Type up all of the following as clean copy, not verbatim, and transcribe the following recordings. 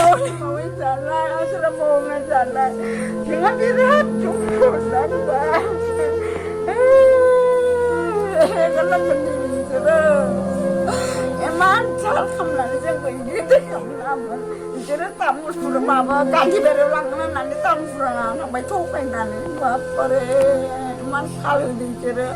mau jalan, sudah mau jalan. Dengan tidak cukup nambah. Kalau mending sudah. Emang cara kamu jangan begitu kamu nama. Jadi tamu sudah mama gaji dari orang nanti tamu sudah sampai copeng nanti apa deh. Emang kalau dikira.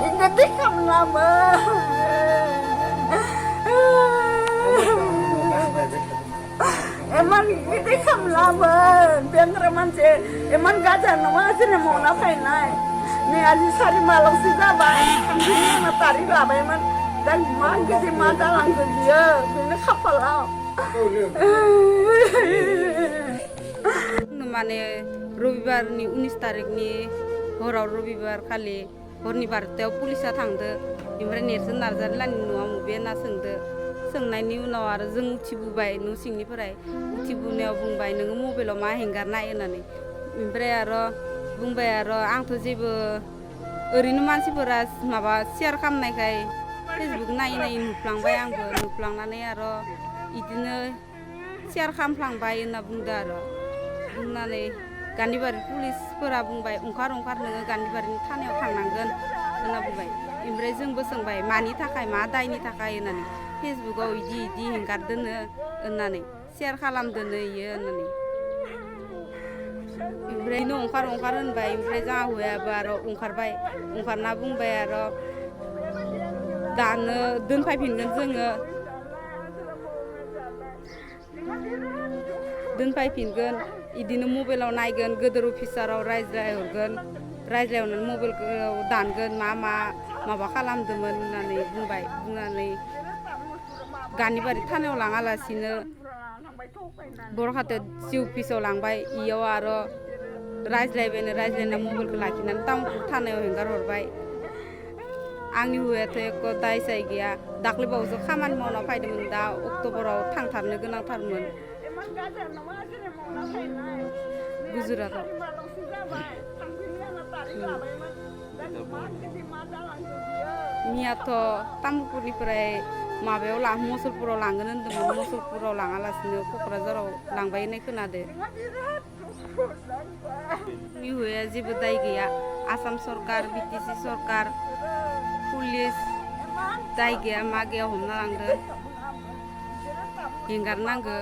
Ingat kamu nama. Emang ini kamu lama, biar teman sih, emang gak ada nama sih mau ngapain naik. Nih aja sehari malam sih baik, kambingnya matahari lah, emang dan mang gitu mata langsung dia, ini kapal lah. Namanya Robibar ni 19 tarik ni, horor Robibar kali, horni barteo polisi tangde, imre nersen narjar lan nuam ube na sengde. सोंनायनि उनाव आरो जों उथिबोबाय न' सिंनिफ्राय उथिबोनायाव बुंबाय नोङो मबाइलाव मा हेंगारनाय होननानै ओमफ्राय आरो बुंबाय आरो आंथ' जेबो ओरैनो मानसिफोरा माबा शेयार खालामनायखाय फेसबुक नायै नायै नुफ्लांबाय आंबो नुफ्लांनानै आरो इदिनो शेयार खालामफ्लांबाय होनना बुंदो आरो बुंनानै गान्धीबारि पुलिसफोरा बुंबाय ओंखार नोङो गान्धीबारिनि थानायाव थांनांगोन होनना बुंबाय ओमफ्राय जोंबो सोंबाय मानि थाखाय मा दायनि थाखाय होननानै फेसबुकाव इदि हेंगारदोनो होननानै शेयार खालामदोनो इयो होननानै ओमफ्राय नो ओंखार होनबाय ओमफ्राय जोंहा हौवायाबो आरो ओंखारबाय ओंखारना बुंबाय आरो दानो दोनफायफिनगोन जोङो दोनफायफिनगोन इदिनो मबाइलाव नायगोन गोदोर अफिसाराव रायज्लायहरगोन रायज्लायहरनानै मबाइलखौ दानगोन माबा खालामदोंमोन होननानै बुंनानै गान्धीबारि थानायाव लाङालासिनो बरखातायाव सि अफिसाव लांबाय इयाव आरो रायज्लायना मबाइलखौ लाखिनानै तामुलपुर थानायाव हेंगार हरबाय आंनि हौवायाथ' एख' दाय साय गैया दाख्लैबावैसो खामानि मावना फैदोंमोन दा अक्ट'बराव थांथारनो गोनांथारमोन गुजरातआव मियाथ' तामुलपुरनिफ्राय माबायाव मुसलपुराव लांगोन होनदोंमोन मुसलपुराव लाङालासिनो क'क्राझाराव लांबाय होननाय खोनादो आंनि हौवाया जेबो दाय गैया आसाम सरकार बिटिसि सरकार पुलिस दाय गैया मा गैया हमना लांदो हेंगारनांगो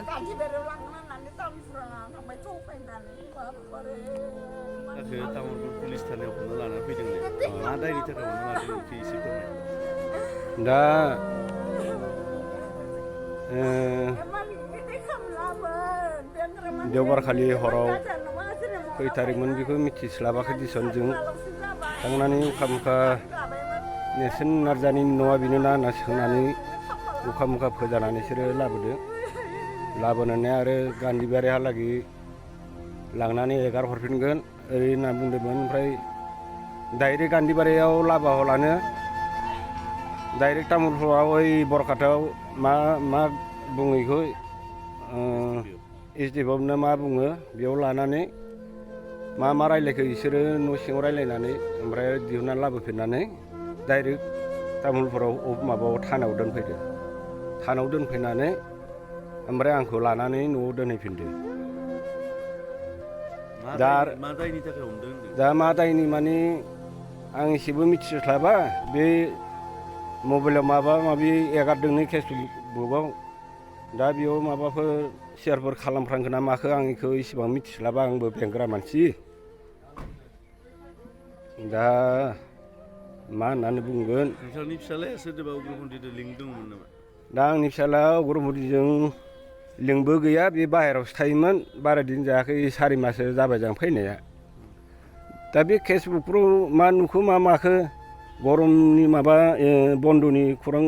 तामुलपुर पुलिस थानायाव हमना लाना फैदोंनो मा दायनि थाखाय हमना लादों बेखौ एसे फोरमाय दा देवबारखालि हराव खै थारिखमोन बेखौ मिथिस्लाबाखै दिसन जों थांनानै उखा नेरसोन नार्जारिनि न'आ बेनो ना होनना सोंनानै उखा फोजानानै बिसोरो लाबोनानै आरो गान्धीबारिहालागै लांनानै एगार हरफिनगोन ओरै होनना बुंदोंमोन ओमफ्राय डाइरेक्ट गान्धीबारियाव लाबोहलानो डाइरेक्ट तामुलपुराव ओइ बरखातायाव मा बुङो बेखौ एसडिएफआवनो मा बुङो बेयाव लानानै मा रायलायखो बिसोरो न' सिङाव रायलायनानै ओमफ्राय दिहुननानै लाबोफिननानै डाइरेक्ट तामुलपुराव माबायाव थानायाव दोनफैदो थानायाव दोनफैनानै ओमफ्राय आंखौ लानानै न'आव दोनहैफिनदो दा मा दायनि माने आं एसेबो मिथिस्लाबा बे मबाइलाव माबा माबि एगारदोंनो फेसबुकआव दा बेयाव माबाफोर शेयारफोर खालामफ्रांगोन ना माखो आं बेखौ इसेबां मिथिस्लाबा आंबो बेंग्रा मानसि दा मा होननानै बुंगोन नोंथांनि फिसालाया सोरदोबा उग्रपन्थिजों लिंक दङमोन नामा दा आंनि फिसाला उग्रपन्थिजों लिंकबो गैया बे बाहेरायावसो थायोमोन बारा दिन जायाखै 4 माससो जाबाय जों फैनाया दा बे फेसबुकफ्राव मा नुखो मा माखो गरमनि माबा बन्द'नि खौरां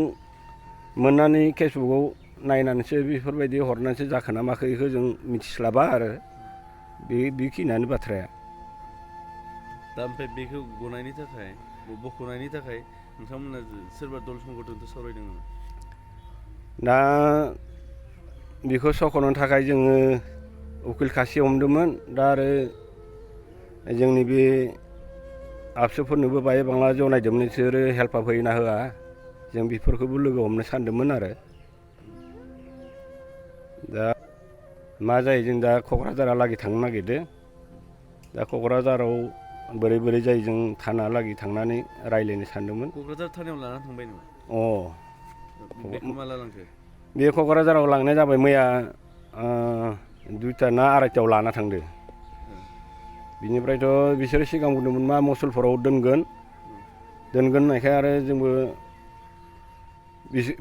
मोननानै फेसबुकआव नायनानैसो बेफोरबायदि हरनानैसो जाखोना माखो बेखौ जों मिथिस्लाबा आरो बेखिनियानो बाथ्राया दा ओमफ्राय बेखौ गनायनि थाखाय बख'नायनि थाखाय नोंथांमोना सोरबा दल संगठनजों सावरायदों नामा दा बेखौ सख'नो थाखाय जोङो उकिल खासि हमदोंमोन दा आरो जोंनि बे आबसुफोरनोबो बाय बांला जनायदोंमोन बिसोरो हेल्पआप होयोना होआ जों बेफोरखौबो लोगो हमनो सानदोंमोन आरो दा मा जायो जों दा क'क्राझारहालागै थांनो नागिरदों दा क'क्राझाराव बोरै बोरै जायो जों थानाहालागै थांनानै रायज्लायनो सानदोंमोन क'क्राझार थानायाव लाना थांबाय नामा बेखौ माला लांखो बे क'क्राझाराव लांनाय जाबाय मैया 2ता ना 2:30आव लाना थांदो बिनिफ्रायथ' बिसोरो सिगां बुंदोंमोन मा मुसलपुराव दोनगोन होननायखाय आरो जोंबो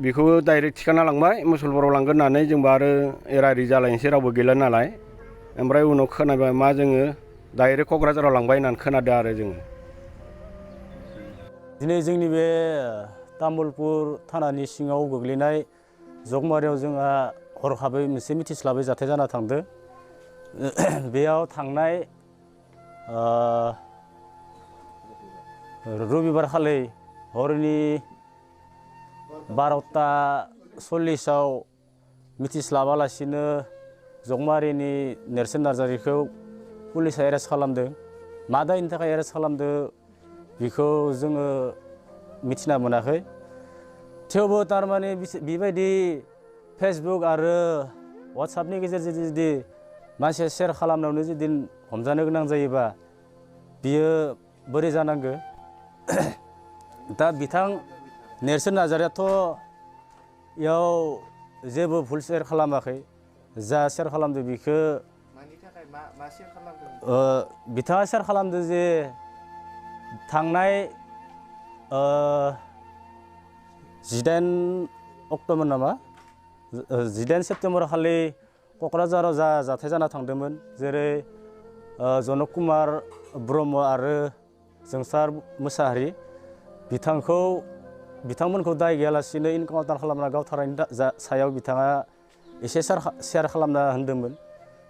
बेखौ डाइरेक्ट थिखांना लांबाय मुसलपुराव लांगोन होननानै जोंबो आरो एरारि जालायनोसै रावबो गैला नालाय ओमफ्राय उनाव खोनाबाय मा जोङो डाइरेक्ट क'क्राझाराव लांबाय होननानै खोनादों आरो जोङो दिनै जोंनि बे तामुलपुर थानानि सिङाव गोग्लैनाय जगमारियाव जोंहा हरखाबै मोनसे मिथिस्लाबै जाथाय जाना थांदों बेयाव थांनाय रबिबार खालि हरनि 12:40आव मिथिस्लाबालासिनो जगमारिनि नेरसोन नार्जारिखौ पुलिसा एरेस्ट खालामदों मा दायनि थाखाय एरेस्ट खालामदों बेखौ जोङो मिथिना मोनाखै थेवबो थारमाने बेबायदि फेसबुक आरो वाट्सएपनि गेजेरजों जुदि मानसिया शेयार खालामनायावनो जुदि हमजानो गोनां जायोबा बियो बोरै जानांगौ दा बिथां नेरसोन नार्जारियाथ' इयाव जेबो भुल शेयार खालामाखै जा शेयार खालामदों बिखौ बिथाङा शेयार खालामदों जे थांनाय 18 अक्ट'बर नामा 18 सेप्तेम्बर खालि क'क्राझाराव जा जाथाय जाना थांदोंमोन जेरै जनक कुमार ब्रह्म आरो जोंसार मोसाहारि बिथांमोनखौ दाय गैयालासिनो इनकाउन्टार खालामना गावथारनायनि सायाव बिथाङा एसे शेयार खालामना होन्दोंमोन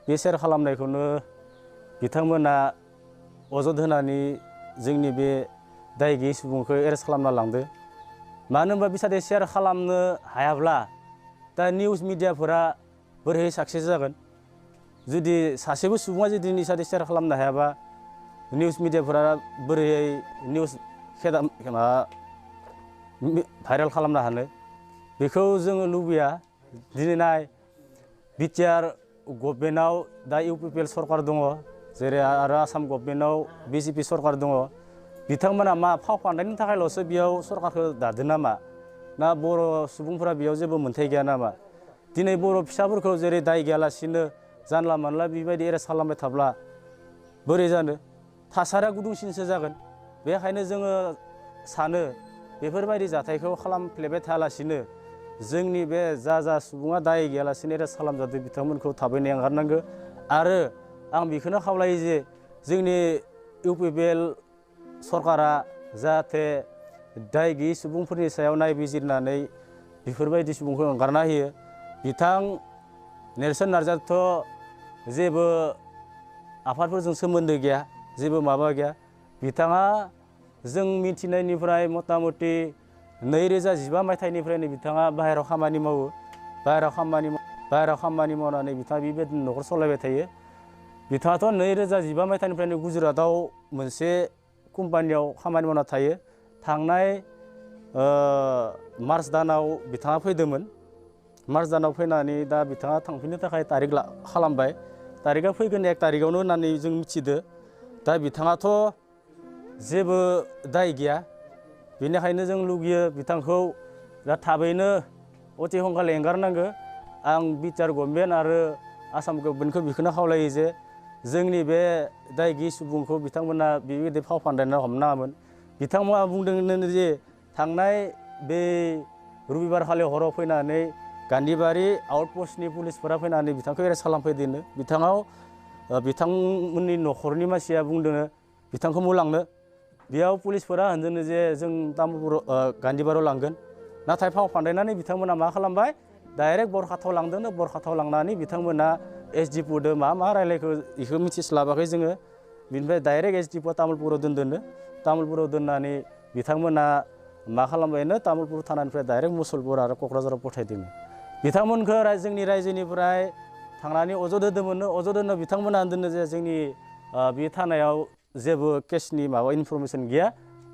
बे शेयार खालामनायखौनो बिथांमोना अजद होनानै जोंनि बे दाय गैयै सुबुंखौ एरेस्ट खालामना लांदो मानो होनबा बिसादि शेयार खालामनो हायाब्ला दा निउस मिडियाफोरा बोरैहाय साक्सेस जागोन जुदि सासेबो सुबुङा जुदि निसादि शेयार खालामनो हायाबा निउस मिडियाफोरा बोरैहाय निउस भाइरेल खालामनो हानो बेखौ जोङो लुबैया दिनै नाय बिटिआर गभर्नमेन्टआव दा इउपिपिएल सरकार दङ जेरै आरो आसाम गभर्नमेन्टआव बिजेपि सरकार दङ बिथांमोना मा फाव फान्दायनि थाखायल'सो बेयाव सरकारखौ दादों नामा ना बर' सुबुंफोरा बेयाव जेबो मोन्थाय गैया नामा दिनै बर' फिसाफोरखौ जेरै दाय गैयालासिनो जानला मानला बेबायदि एरेस्ट खालामबाय थाब्ला बोरै जानो थासारिया गुदुंसिनसो जागोन बेखायनो जोङो सानो बेफोरबायदि जाथायखौ खालामफ्लेबाय थायालासिनो जोंनि बे जा सुबुङा दाय गैयालासिनो एरेस्ट खालामजादों बिथांमोनखौ थाबैनो एंगारनांगौ आरो आं बेखौनो खावलायो जे जोंनि इउपिपिएल सरकारा जाहाथे दाय गैयै सुबुंफोरनि सायाव नायबिजिरनानै बेफोरबायदि सुबुंखौ एंगारना होयो बिथां नेरसोन नार्जारिथ' जेबो आफादफोरजों सोमोन्दो गैया जेबो माबा गैया बिथाङा जों मिथिनायनिफ्राय मथा मथि 2015 मायथाइनिफ्रायनो बिथाङा बाहेरायाव खामानि मावो बाहेरायाव खामानि मावनानै बिथाङा बेबायदिनो न'खर सालायबाय थायो बिथाङाथ' 2015 मायथाइनिफ्रायनो गुजरातआव मोनसे कम्पानियाव खामानि मावना थायो थांनाय मार्च दानाव बिथाङा फैदोंमोन मार्च दानाव फैनानै दा बिथाङा थांफिननो थाखाय तारिख खालामबाय तारिखआ फैगोन 1 तारिखआवनो होननानै जों मिथिदो दा बिथाङाथ' जेबो दाय गैया बेनिखायनो जों लुगैयो बिथांखौ दा थाबैनो अति संखालै एंगारनांगौ आं बिटिआर गभर्नमेन्ट आरो आसाम गभर्नमेन्टखौ बेखौनो खावलायो जे जोंनि बे दाय गैयै सुबुंखौ बिथांमोना बेबायदि फाव फान्दायना हमनाङामोन बिथांमोना बुंदों जे थांनाय बे रबिबार खालि हराव फैनानै गान्धीबारि आउटपस्टनि पुलिसफोरा फैनानै बिथांखौ एरेस्ट खालामफैदोंनो बिथांमोननि न'खरनि मानसिया बुंदों बिथांखौ लांनो बेयाव पुलिसफोरा होनदों जे जों तामुलपुर गान्धीबारियाव लांगोन नाथाय फाव फान्दायनानै बिथांमोना मा खालामबाय डाइरेक्ट बरखाथाव लांदोंनो बरखाथाव लांनानै बिथांमोना एसडिपिअ'दो मा रायलायखो बेखौ मिथिस्लाबाखै जोङो बिनिफ्राय डाइरेक्ट एसडिपिअ तामुलपुराव दोनदोंनो तामुलपुराव दोननानै बिथांमोना मा खालामबायनो तामुलपुर थानानिफ्राय डाइरेक्ट मुसलपुर आरो क'क्राझाराव पठायदोंनो बिथांमोनखौ जोंनि रायजोनिफ्राय थांनानै अजद होदोंमोननो अजद होनो बिथांमोना होनदोंनो जे जोंनि बे थानायाव जेबो केसनि माबा इनफरमेसन गैया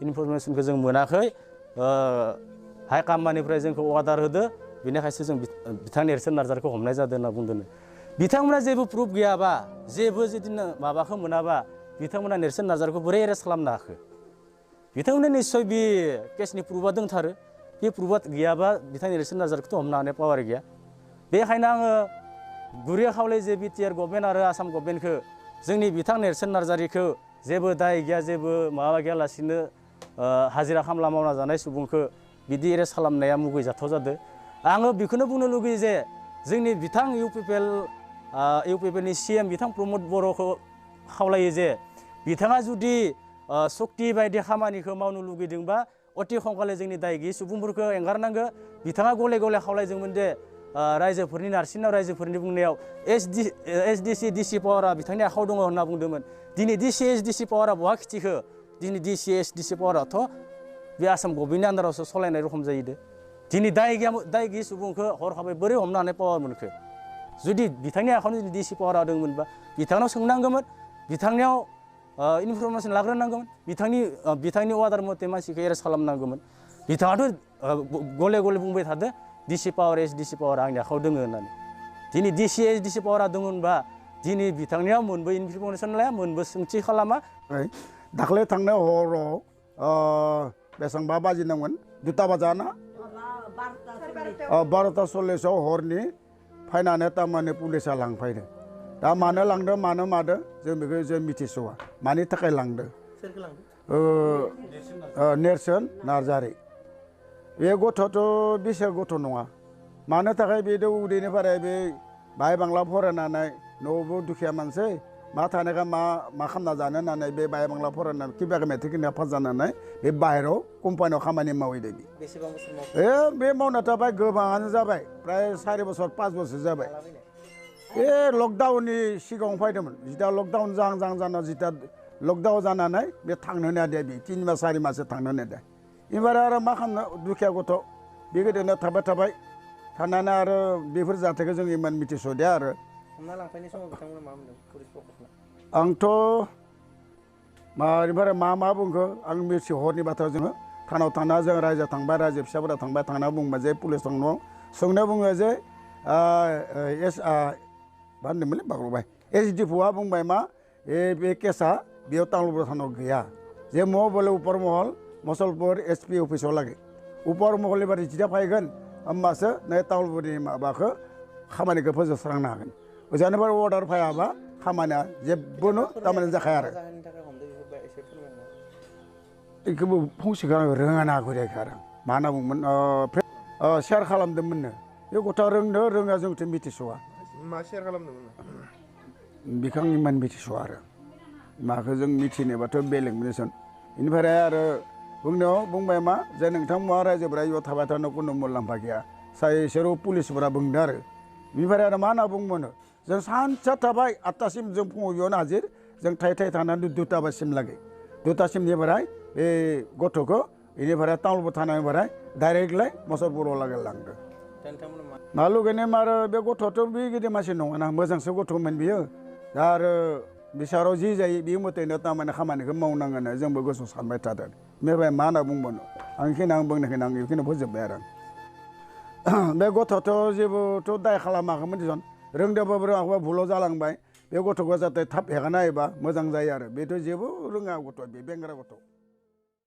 इनफरमेसनखौ जों मोनाखै हाइकामान्डनिफ्राय जोंखौ अर्डार होदो बेनिखायसो जों बिथां नेरसोन नार्जारिखौ हमनाय जादों होनना बुंदों बिथांमोना जेबो प्रुफ गैयाबा जेबो जुदि माबाखौ मोनाबा बिथांमोना नेरसोन नार्जारिखौ बोरै एरेस्ट खालामनो हाखो बिथांमोना निस्सय बे केसनि प्रुफा दंथारो बे प्रुफा गैयाबा बिथांनि नेरसोन नार्जारिखौथ' हमनो हानाय पावार गैया बेखायनो आङो गुरै खावलायो जे बिटिआर गभर्नमेन्ट आरो आसाम गभर्नमेन्टखौ जोंनि बिथां नेरसोन नार्जारिखौ जेबो दाय गैया जेबो माबा गैयालासिनो हाजिरा खामला मावना जानाय सुबुंखौ बिदि एरेस्ट खालामनाया मुगैजाथाव जादों आङो बेखौनो बुंनो लुगैयो जे जोंनि बिथां इउपिपिएलनि CM बिथां प्रमद बर'खौ खावलायो जे बिथाङा जुदि सक्ति बायदि खामानिखौ मावनो लुगैदोंबा अति खंखाले जोंनि दाय गैयै सुबुंफोरखौ एंगारनांगौ बिथाङा गले गले खावलायदोंमोन दे रायजोफोरनि नारसिनाव रायजोफोरनि बुंनायाव SDC DC पावारा बिथांनि आखायाव दङ होनना बुंदोंमोन दिनै DC SDC पावारा बहा खिथिखो दिनै DC SDC पावाराथ' बे आसाम गभर्नमेन्टनि आन्दारावसो सलायनाय रखम जायो दिनै दाय गैयै सुबुंखौ हरखाबै बोरै हमनो हानाय पावार मोनखो जुदि बिथांनि आखायाव जुदि DC पावारा दंमोनबा बिथांनाव सोंनांगौमोन बिथांनियाव इनफरमेसन लाग्रोनांगौमोन बिथांनि अर्डार मथे मानसिखौ एरेस्ट खालामनांगौमोन बिथाङाथ' गले गले बुंबाय थादों DC पावार SDC पावारा आंनि आखायाव दङ होननानै दिनै DC SDC पावारा दंमोनबा दिनै बिथांनियाव मोनबो इनफरमेसन लाया मोनबो सोंथि खालामा दाख्लै थांनाय हराव बेसेबांबा बाजिनांगोन 2टा बाजाना 12:40 हरनि फैनानै थारमाने पुलिसा लांफैदों दा मानो लांदों मानो मादों जों बेखौ जों मिथिस'वा मानि थाखाय लांदों नेरसोन नार्जारि बे गथ'थ' बिसोर गथ' नङा मानो थाखाय बे उदैनिफ्राय बे बाहाय बांला फरायनानै न'आवबो दुखिया मानसि मा थानायखाय मा खालामना जानो होननानै बे बाहाय बांला फरायनानै किबा मेट्रिक होना पास जानानै बे बाहेराव कम्पानियाव खामानि मावहैदों बे मावना थाबाय गोबाङानो जाबाय प्राय 4 बोसोर 5 बोसोर जाबाय बे लकडाउननि सिगाङाव फैदोंमोन जिता लकडाउन जाहां जाना जिता लकडाउन जानानै बे थांनो होनाया दे 3 मास 4 माससो थांनो होनाया दे एबार आरो मा खालामनो दुखिया गथ' बे गोदोनो थाबाय थानानै आरो बेफोर जाथायखौ जों इमान मिथिस'दिया आरो हमना लांफैनाय समाव बिथांमोना मा बुंदों पुलिस प्रशासना आंथ' मानिफ्राय मा बुंखो आं मिथि हरनि बाथ्रा जोङो थानाव थांना जों रायजो थांबाय रायजो फिसाफोरा थांबाय थांना बुंबाय जे पुलिस थांनो सोंनो बुङो जे मा होनदोंमोनलै बावबाय SDPOआ बुंबाय मा बे केसा बेयाव तामुलपुर थानाव गैया जे मह बोले उपर महल मसलपुर SP अफिसाव लागै उपर महलनिफ्राय जिता फैगोन होमबासो नै तामुलपुरनि माबाखौ खामानिखौ फोजोबस्रांनो हागोन ओजानिफ्राय अर्डार फैयाबा खामानिया जेबोनो तारमाने जाखाया आरो बेखौबो फंसेखौ आं रोङा ना गुरैखौ आरो मा होनना बुंमोन शेयार खालामदोंमोननो बे गथ'आ रोंदो रोङा जोंथ' मिथिस'वा मा शेयार खालामदोंमोन बेखौ आं इमान मिथिस'वा आरो माखौ जों मिथिनोबाथ' बेलेग मिसन बेनिफ्राय आरो बुंनायाव बुंबाय मा जे नोंथांमोना रायजोफोरा बेयाव थाबाय थानो खुनु मुलाम्फा गैया बिसोरो पुलिसफोरा बुंदों आरो बेनिफ्राय आरो मा होनना बुंबावनो जों सानसेया थाबाय 8टासिम जों फुङाव बेयावनो हाजिर जों थाय थानानै 2टा बासिम लागै 2टासिमनिफ्राय बे गथ'खौ बेनिफ्राय तामुलपुर थानायनिफ्राय डाइरेक्टलाय मसलपुराव लागै लांदों मा लुगैनाय आरो बे गथ'आथ' बे गिदिर मानसि नङाना मोजांसो गथ'मोन बियो दा आरो बिसाराव जि जायो बे मथेनो तारमाने खामानिखौ मावनांगोन जोंबो गोसोआव सानबाय थादों बेनिफ्राय मा होनना बुंबावनो आं बेखिनि आं बुंनायखिनि आं बेखिनि फोजोबबाय आरो बे गथ'आथ' जेबोथ' दाय खालामाखैमोन दिसन रोंदोंबाबो रोङाखैबा भुलाव जालांबाय बे गथ'खौ जाहाथे थाब हेगारना होयोबा मोजां जायो आरो बेथ' जेबो रोङा गथ' बे बेंग्रा गथ'